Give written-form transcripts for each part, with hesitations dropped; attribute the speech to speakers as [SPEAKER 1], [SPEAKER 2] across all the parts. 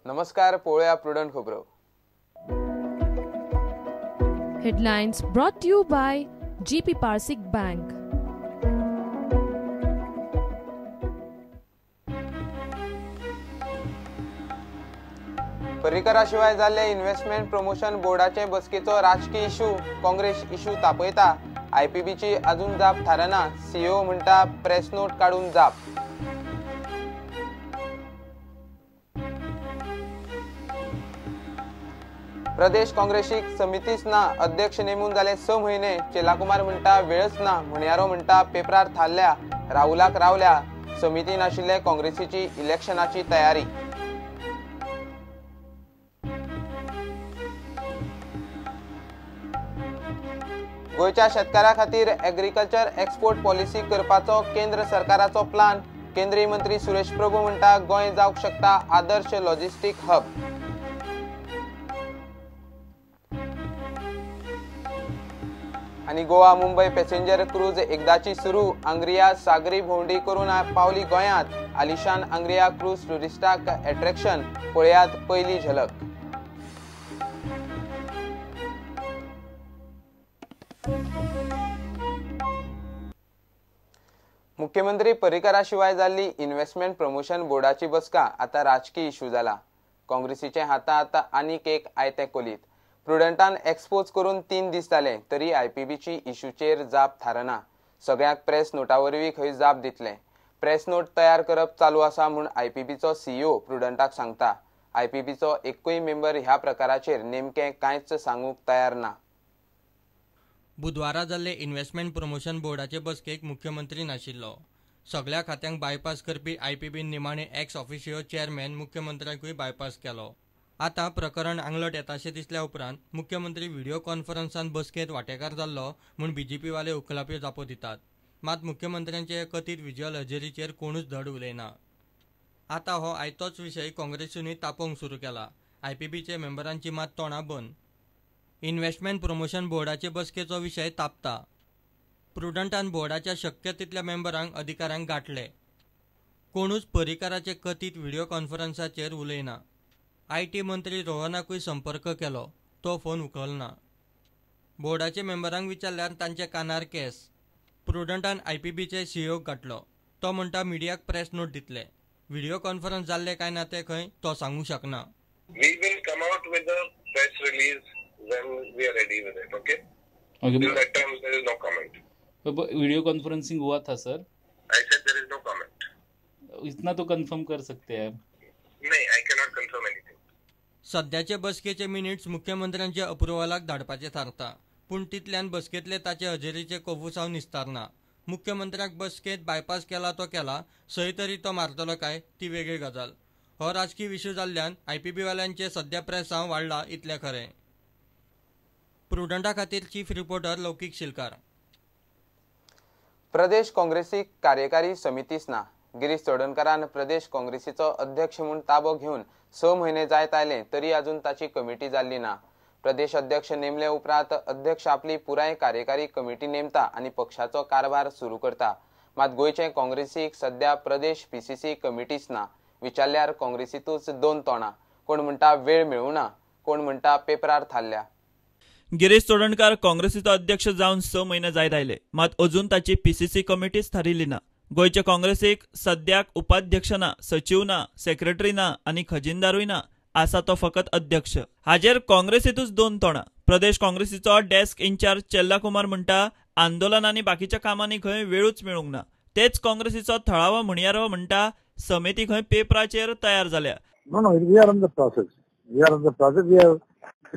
[SPEAKER 1] नमस्कार, पळोवया प्रुडंट खबरो.
[SPEAKER 2] Headlines brought to you by GP Parsik Bank.
[SPEAKER 1] पर्रीकराशिवाय जाल्ले इन्व्हेस्टमेंट प्रमोशन बोर्डाचे बसकेचो राजकी इशू काँग्रेस इशू तापयता. आयपीबीची अजून जाप थारना. सीईओ म्हणटा प्रेस नोट काडून जाप. प्रदेश काँग्रेसीक समितीच ना, अध्यक्ष नेमून जाले 6 म्हयने. चेलाकुमार म्हणटा वेळच ना, म्हणयारो म्हणटा पेपरार थारल्या, राहुलाक रावल्या. समिती नाशिल्ले काँग्रेसीची इलेक्शनाची तयारी. गोंयच्या शेतकारां खातीर एग्रीकल्चर एक्सपोर्ट पॉलिसी करपाचो केंद्र सरकाराचो प्लान. केंद्रीय मंत्री सुरेश प्रभू म्हणटा गोंय जावंक शकता आदर्श लॉजिस्टीक हब. आनी गोवा मुंबय पॅसेंजर क्रूज एकदाची सुरू. आंग्रिया सागरी भोंवडी करून पावली गोंयांत. आलिशान आंग्रिया क्रूज टुरिस्टाक एट्रॅक्शन. पळयात पयली झलक. मुख्यमंत्री पर्रीकराशिवाय जाल्ली इन्व्हेस्टमेंट प्रमोशन बोर्डाची बसका आता राजकी इशू जाला. काँग्रेसीचे हातांत आनीक एक आयतें कोलीत. प्रुडंटान एक्सपोज करून 3 दीस जाले तरी आयपीबीची इशूचेर जाप थारना. सगळ्यांक प्रेस नोटा वरवीं खंय जाप दितले. प्रेस नोट तयार करप चालू आसा म्हूण आयपीबीचो सीईओ प्रुडंटाक सांगता. आयपीबीचो एकूय मेंबर ह्या प्रकाराचेर नेमकें कांयच सांगूंक तयार ना.
[SPEAKER 3] बुधवारा जाल्ले इन्व्हेस्टमेंट प्रमोशन बोर्डाचे बसकेक मुख्यमंत्री नाशिल्लो. सगळ्या खात्यांक बायपास करपी आयपीबीन निमाणे एक्स ऑफिशियो चेअरमॅन मुख्यमंत्र्यांकूय बायपास केलो. आतां प्रकरण आंगलट येताशें दिसल्या उपरांत मुख्यमंत्री व्हिडियो कॉन्फरन्सान बसकेंत वांटेकार जाल्लो म्हूण बीजेपीवाले उखलाप्यो जापो दितात. मात मुख्यमंत्र्यांचे कथीत व्हिज्युअल हजेरीचेर कोणूच धड उलयना. आतां हो आयतोच विशय काँग्रेसीनूय तापोवंक सुरू केला. आयपीबीचे मेंबरांची मात तोंडां बंद. इन्व्हेस्टमेंट प्रमोशन बोर्डाचे बसकेचो विशय तापता. प्रुडंटान बोर्डाच्या शक्य तितल्या मेंबरांक अधिकाऱ्यांक गांठले. कोणूच पर्रीकाराचे कथीत व्हिडियो कॉन्फरन्साचेर उलयना. IT मंत्री रोहनाकूय संपर्क केलो, तो फोन उखलना. बोर्डाचे मेंबरांक विचारल्यार तांच्या कानार केस. प्रुडंटान आयपीबीचे सीईओक गांठलो. तो म्हणटा मिडियाक प्रेस नोट दितले. व्हिडियो कॉन्फरन्स जाल्ले काय ना ते खंय तो सांगूंक शकना.
[SPEAKER 4] We will come out with a press release when we are ready with it, okay?
[SPEAKER 5] Okay.
[SPEAKER 4] Till that time there is no comment.
[SPEAKER 5] Video conferencing हुआ था sir?
[SPEAKER 4] I said there is no comment.
[SPEAKER 5] इतना तो confirm कर सकते हैं?
[SPEAKER 4] नहीं, I cannot confirm anything.
[SPEAKER 3] सद्याचे बसकेचे minutes मुख्यमंत्र्यांच्या अप्रुव्हलाक धाडपाचे थारता, पूण तितल्यान बसकेंतले ताचे हजेरीचे कोफुसांव निस्तारना. मुख्यमंत्र्याक बसकेंत बायपास केला तो केला, सय तरी तो मारतलो काय ती वेगळी गजाल. हो राजकी विशय जाल्ल्यान आयपीबीवाल्यांचे सद्या प्रेसांव वाडला इतलें खरें. प्रुडंटा खातीर चीफ रिपोर्टर लौकीक शिलकार.
[SPEAKER 1] प्रदेश काँग्रेसीक कार्यकारी समितीच ना. गिरीश चोडणकारान प्रदेश काँग्रेसीचो अध्यक्ष म्हूण ताबो घेवन 6 म्हयने जायत आयले तरी अजून ताची कमिटी जाल्ली ना. प्रदेश अध्यक्ष नेमले उपरांत अध्यक्ष आपली पुराय कार्यकारी कमिटी नेमता आनी पक्षाचो कारभार सुरू करता. मात गोंयचे काँग्रेसीक सद्या प्रदेश पीसीसी कमिटीच ना. विचारल्यार काँग्रेसीतूच 2 तोंडां. कोण म्हणटा वेळ मेळूना, कोण म्हणटा पेपरार थारल्या.
[SPEAKER 6] गिरीश चोडणकार काँग्रेसीचो अध्यक्ष जावन 6 म्हयने जायत आयले, मात अजून ताची पीसीसी कमिटीच थारिल्ली ना. गोंयचे काँग्रेसीक सद्याक उपाध्यक्ष ना, सचीव ना, सेक्रेटरी ना आनी खजिनदारूय ना. आसा तो फकत अध्यक्ष. हाजेर काँग्रेसीतूच 2 तोंडां. प्रदेश काँग्रेसीचो डेस्क इन्चार्ज चेल्ला कुमार म्हणटा आंदोलन आनी बाकीच्या कामांनी खंय वेळूच मेळूंक ना. तेच काँग्रेसीचो थळावो म्हणयारो म्हणटा समिती खंय पेपराचेर तयार जाल्या.
[SPEAKER 7] No, no, we are on the process. We are on the process. We are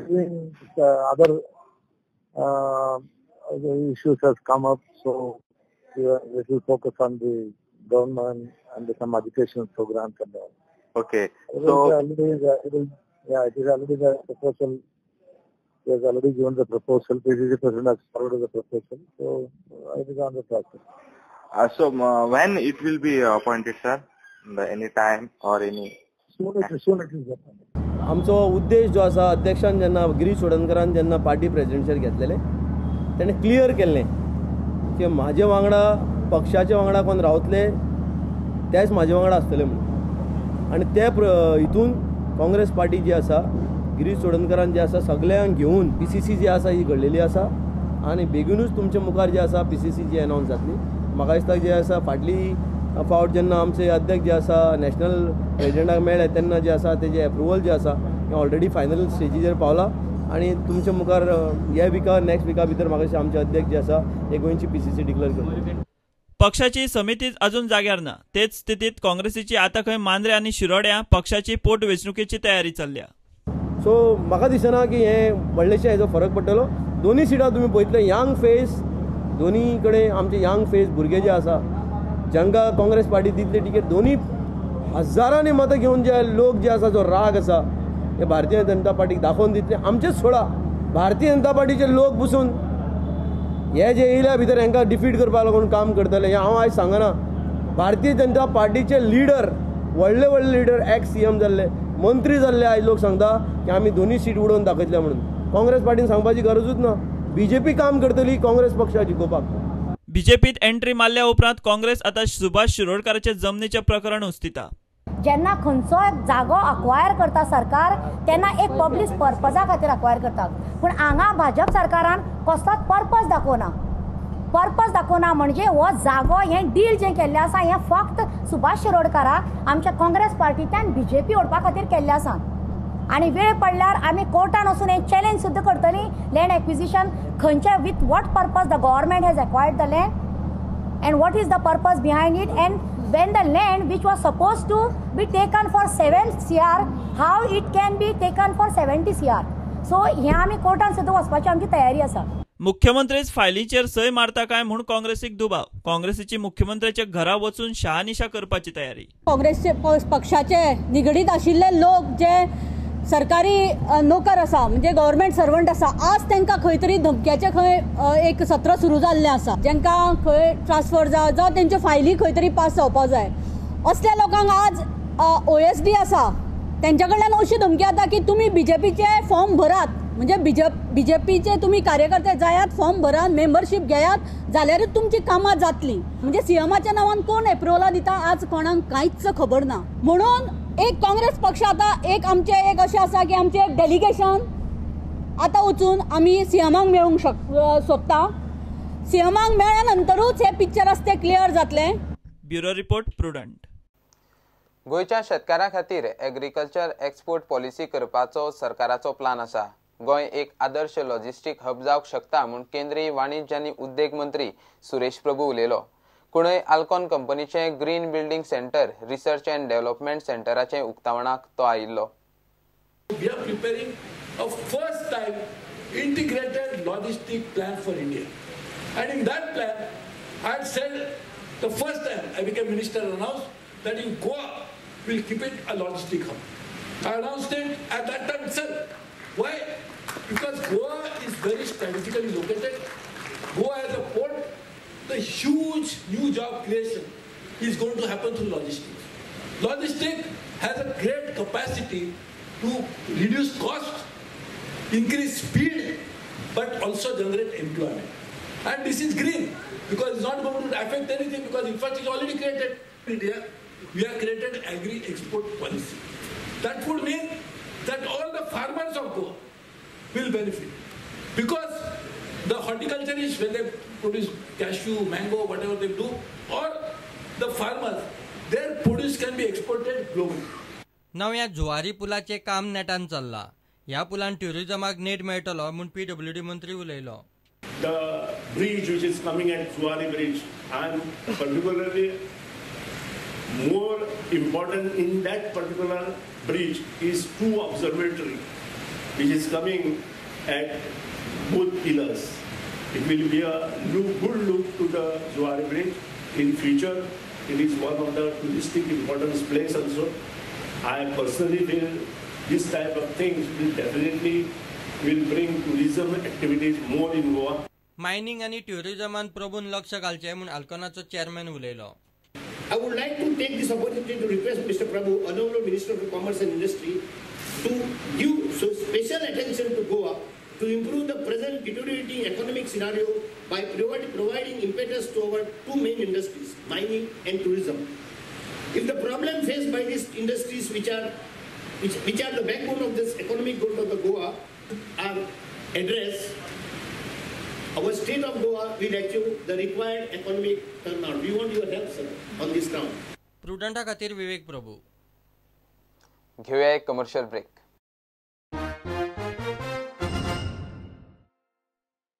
[SPEAKER 7] doing other issues has come up, so we are little focus on the government and some education programs and all.
[SPEAKER 1] Okay.
[SPEAKER 7] So it is already the proposal. He has already given the proposal. PCC president has forwarded the proposal. So it is on the process.
[SPEAKER 8] So when it will be appointed, sir? Any time or any?
[SPEAKER 7] Soon it is appointed.
[SPEAKER 9] आमचो उद्देश जो आसा, अध्यक्षान जेन्ना गिरीश चोडणकरान जेन्ना party प्रेसिडेंटचेर घेतलेले तेणें clear केल्लें की म्हाजे वांगडा पक्षाचे वांगडा कोण रावतले तेच म्हाजे वांगडा आसतले म्हणून. आनी ते हितून काँग्रेस पार्टी जी आसा गिरीश चोडणकरान जे आसा सगळ्यांक घेवन पीसीसी जी आसा ही घडलेली आसा आनी बेगीनूच तुमच्या मुखार जे आसा पीसीसी जी अनावन्स जातली. म्हाका दिसता जे आसा फाटली फावट जेन्ना आमचे अध्यक्ष जे आसा नॅशनल प्रेजिडेंटाक मेळ्ळे तेन्ना जे आसा तेजें एप्रुवल जे आसा हें ऑलरेडी फायनल स्टेजीचेर पावला आनी तुमच्या मुखार ह्या विका नेक्स्ट विका भितर म्हाका दिसता आमचे अध्यक्ष जे आसा हे गोंयची पीसीसी डिक्लेअर करतले.
[SPEAKER 6] पक्षाची समितीच अजून जाग्यार ना. तेच स्थितीत काँग्रेसीची आतां खंय मांद्रे आनी शिरोड्या पक्षाची पोटवेंचणुकेची तयारी चल्ल्या.
[SPEAKER 9] सो म्हाका दिसना की हें व्हडलेशें हेजो फरक पडटलो. दोनूय सिटां तुमी पळयतले यंग फेस, दोनूय कडेन आमचे यंग फेस भुरगे जे आसा जांकां काँग्रेस पार्टी दितली टिकेट, दोनूय हजारांनी मतां घेवन जे लोक जे आसा जो राग आसा हे भारतीय जनता पार्टीक दाखोवन दितले. आमचेच सोडा, भारतीय जनता पार्टीचे लोक बसून हे जे येयल्या भितर हांकां डिफीट करपाक लागून काम करतले हें हांव आयज सांगना. भारतीय जनता पार्टीचे लिडर, व्हडले व्हडले लिडर एक्स सीएम जाल्ले, मंत्री जाल्ले आयज लोक सांगता की आमी दोनूय सीट उडोवन दाखयतले म्हणून. काँग्रेस पार्टीन सांगपाची गरजूच ना. बीजेपी काम करतली काँग्रेस पक्षाक जिखोवपाक.
[SPEAKER 6] बीजेपीत एंट्री मारल्या उपरांत काँग्रेस आतां सुभाष शिरोडकाराचे जमनीचें प्रकरण उस्तिता.
[SPEAKER 10] जेन्ना खंयचो जागो अक्वायर करता सरकार तेन्ना एक पब्लीक पर्पजा खातीर अक्वायर करता, पूण हांगा भाजप सरकारान कसलोच पर्पज दाखोवना. पर्पज दाखोवना म्हणजे हो जागो हें डील जें केल्लें आसा हें फक्त सुभाष शिरोडकाराक आमच्या काँग्रेस पार्टींतल्यान बीजेपी ओडपा खातीर केल्लें आसा. आनी वेळ पडल्यार आमी कोर्टान वचून हें चॅलेंज सुद्दां करतली. लँड एक्विजिशन खंयचे with what purpose the government has acquired the land and what is the purpose behind it, and when the land which was supposed to be taken for 7 CR, how it can be taken for 70 CR. So हे आमी कोर्टान सुद्दां वचपाची आमची तयारी आसा.
[SPEAKER 6] मुख्यमंत्रीच फायलीचेर सय मारता काय म्हूण काँग्रेसीक दुबाव. काँग्रेसीची मुख्यमंत्र्याच्या घरा वचून शहानिशा करपाची तयारी.
[SPEAKER 11] काँग्रेसचे पक्षाचे निगडीत आशिल्ले लोक जे सरकारी नोकर आसा म्हणजे गव्हर्मेंट सर्वंट आसा, आज तांकां खंय तरी धमक्याचें खंय एक सत्र सुरू जाल्लें आसा. जांकां खंय ट्रान्सफर जावं तेंच्यो फायली खंय तरी पास जावपाक जाय असल्या लोकांक आज OSD आसा तेंच्या कडल्यान अशी धमकी येता की तुमी बीजेपीचे फॉर्म भरात, म्हणजे बीजेपीचे तुमी कार्यकर्ते जायात, फॉर्म भरात, मेंबरशीप घेयात जाल्यारूच तुमची कामां जातली. म्हणजे सीएमाच्या नांवान कोण एप्रुवलां दिता आज कोणाक कांयच खबर ना. म्हणून एक काँग्रेस पक्ष आतां एक आमचें एक अशें आसा की आमचें एक डेलिगेशन आतां वचून आमी सीएमाक मेळूंक सोदता. सीएमाक मेळ्ळ्या नंतरूच हें पिक्चर आसा तें क्लियर जातलें.
[SPEAKER 6] Bureau report, Prudent.
[SPEAKER 1] गोंयच्या शेतकारां खातीर एग्रीकल्चर एक्सपोर्ट पॉलिसी करपाचो सरकाराचो प्लान आसा. गोंय एक आदर्श लॉजिस्टीक हब जावंक शकता म्हूण केंद्रीय वाणिज्य आनी उद्देग मंत्री सुरेश प्रभू उलयलो. कुणय आल्कॉन कंपनीचे green building centre research and development सेंटराचे उक्तावणाक तो आयिल्लो.
[SPEAKER 12] We are preparing a first time integrated logistic plan for India, and in that plan I had said the first time I became minister announced that in Goa we'll keep it a logistic hub. I announced it at that time itself. Why? Because Goa is very strategically located. Goa has a port. The huge new job creation is going to happen through logistics. Logistics has a great capacity to reduce cost, increase speed, but also generate employment. And this is green because it's not going to affect anything because infrastructure is already created. In India, we have created agri-export policy. That would mean that all the farmers of Goa will benefit because the horticulturists, when they produce cashew, mango, whatever they do, or the farmers, their produce can be exported globally.
[SPEAKER 3] नव्या जुवारी पुलाचें काम नेटान चल्लां. ह्या पुलान ट्युरिजमाक नेट मेळटलो म्हूण PWD मंत्री उलयलो.
[SPEAKER 13] The bridge which is coming at Zuari Bridge, I am particularly more important in that particular bridge is two observatory which is coming at both pillars. It will be a good look to the Zuari Bridge. In future, it is one of the touristic importance place also. I personally feel this type of things will definitely will bring tourism activities more in Goa.
[SPEAKER 3] Mining आनी ट्युरिजमान प्रभून लक्ष घालचें म्हूण आल्कॉनाचो chairman उलयलो.
[SPEAKER 14] I would like to take this opportunity to request Mr. Prabhu, Honorable Minister of Commerce and Industry, to give so special attention to Goa to improve the present deteriorating economic scenario by providing impetus to our two main industries, mining and tourism. If the problem faced by these industries, which are which are the backbone of this economic growth of the Goa, are addressed, our state of Goa will achieve the required economic turnaround. We want your help, sir, on this ground.
[SPEAKER 3] प्रुडंटा खातीर विवेक प्रभू.
[SPEAKER 1] घेऊया एक commercial break.